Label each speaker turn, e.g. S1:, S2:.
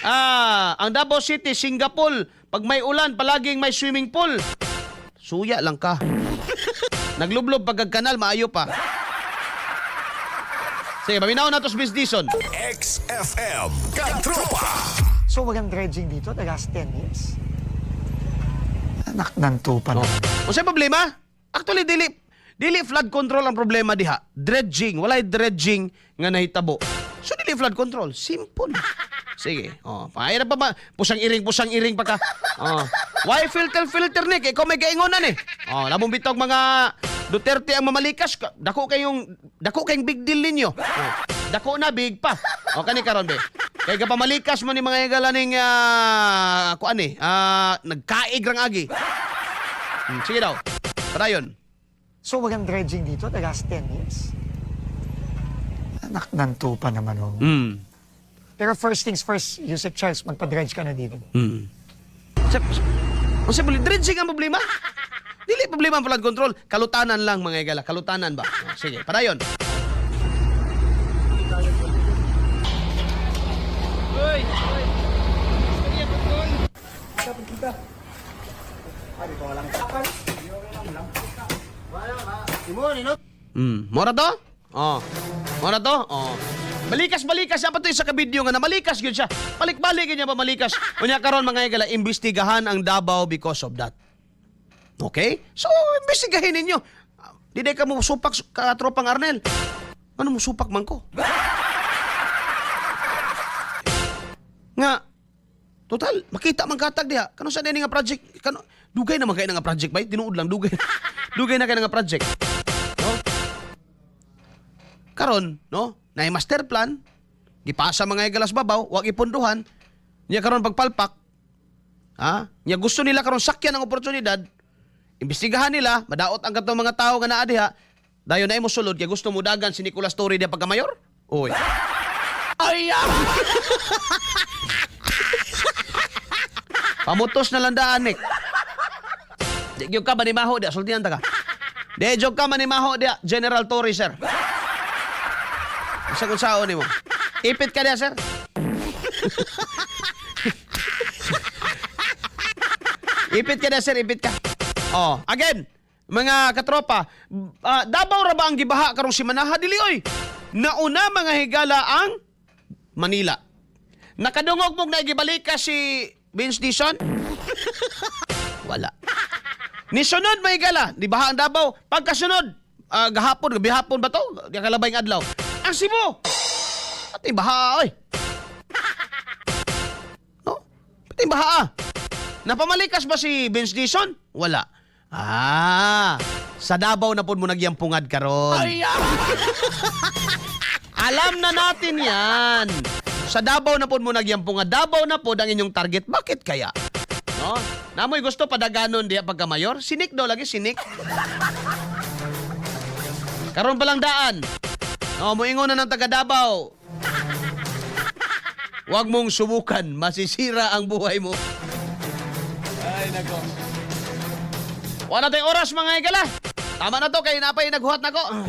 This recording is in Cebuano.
S1: Ah, ang Davao City, Singapore, pag may ulan, palaging may swimming pool. Suya lang ka. Naglublob pag kanal, maayo pa. Sige, paminaw na to sa Miss Dison.
S2: XFM Katropa.
S3: So walang dredging dito the last 10 years? Anak ng tupa
S1: Oh.
S3: naman.
S1: Unsay problema? Actually, dili dili flood control ang problema diha. Dredging, walay dredging nga nahitabo. So dili flood control, simple. Sige. Oh, paay na pa ba? Pusang iring pa ka. Oh. Why filter filter ni kay ikaw may gaingonan eh. Oh, labong bitog mga Duterte ang mamalikas. Dako kayong big deal ninyo. Oh. Dako na big pa. O kani karon be. Kay kapamalikas mo ni mga higala ning kuan eh, nagkaig rang agi. Sige daw. Padayon.
S3: So walang dredging dito the last 10 years? Anak ng tupa naman. Oh. Pero first things first, Yusek Charles, magpa-dredge ka na dito.
S1: Sa, sa, dredging ang problema? Dili problema ang flood control. Kalutanan lang, mga higala. Kalutanan ba? Oh, sige, padayon. Mora to? Oh. Mora to? Oh. Balikas balikas siya pa to sa kabidyo nga na malikas gyud siya. Balik-balik gyud niya pa malikas. Unya karon, mga higala, imbestigahan ang Davao because of that. Okay? So, imbestigahin ninyo. Ah, di day ka mo supak ka tropang Arnel. Ano mo supak man ko? Nga total, makita man katag diha. Kano sa nga project? Kano dugay na man kay nga project bay? Tinuod lang dugay. Dugay na kay nga project. No? Karon, no? Na master plan, gipasa mga igalas babaw, wag ipondohan. Nya karon pagpalpak. Ha? Nya gusto nila karon sakyan ang oportunidad. Imbestigahan nila, madaot ang katong mga tao nga naa diha. Dayon na imo sulod kay gusto mo dagan si Nicolas Torre diha pagka-mayor? Oy. Ay! Ah! Pamutos na lang daan, Nick. Di gyud ka manimaho diha, sultihan ta ka. Di gyud ka manimaho diha, General Torre, sir. Sa kung saon nimo. Ipit ka diha, sir. Ipit ka diha, sir, ipit ka. Oh, again, mga katropa, Davao ra ba ang gibaha karong simanaha dili oy? Nauna, mga higala, ang Manila. Nakadungog mong naigibalik ka si Vince Dizon? Wala. Nisunod, may gala, di ba ang Davao? Pagkasunod, gahapon, gabi hapon ba to? Di kalabay ng adlaw. Ang Cebu! Pati baha, oy. No? Pati baha, ah. Napamalikas ba si Vince Dizon? Wala. Ah, sa Davao na po mo nagyampungad karon. Alam na natin yan. Sa Davao na po mo nagyampungad. Davao na po ang inyong target. Bakit kaya? No? Namoy gusto padaganon diya pagka mayor. Sinik daw lagi, sinik. Karon pa lang daan. No, moingon na ng taga Davao. Huwag mong subukan, masisira ang buhay mo. Ay, nako. Wala tayong oras, mga higala. Tama na to, kay napay naghuhat na ko.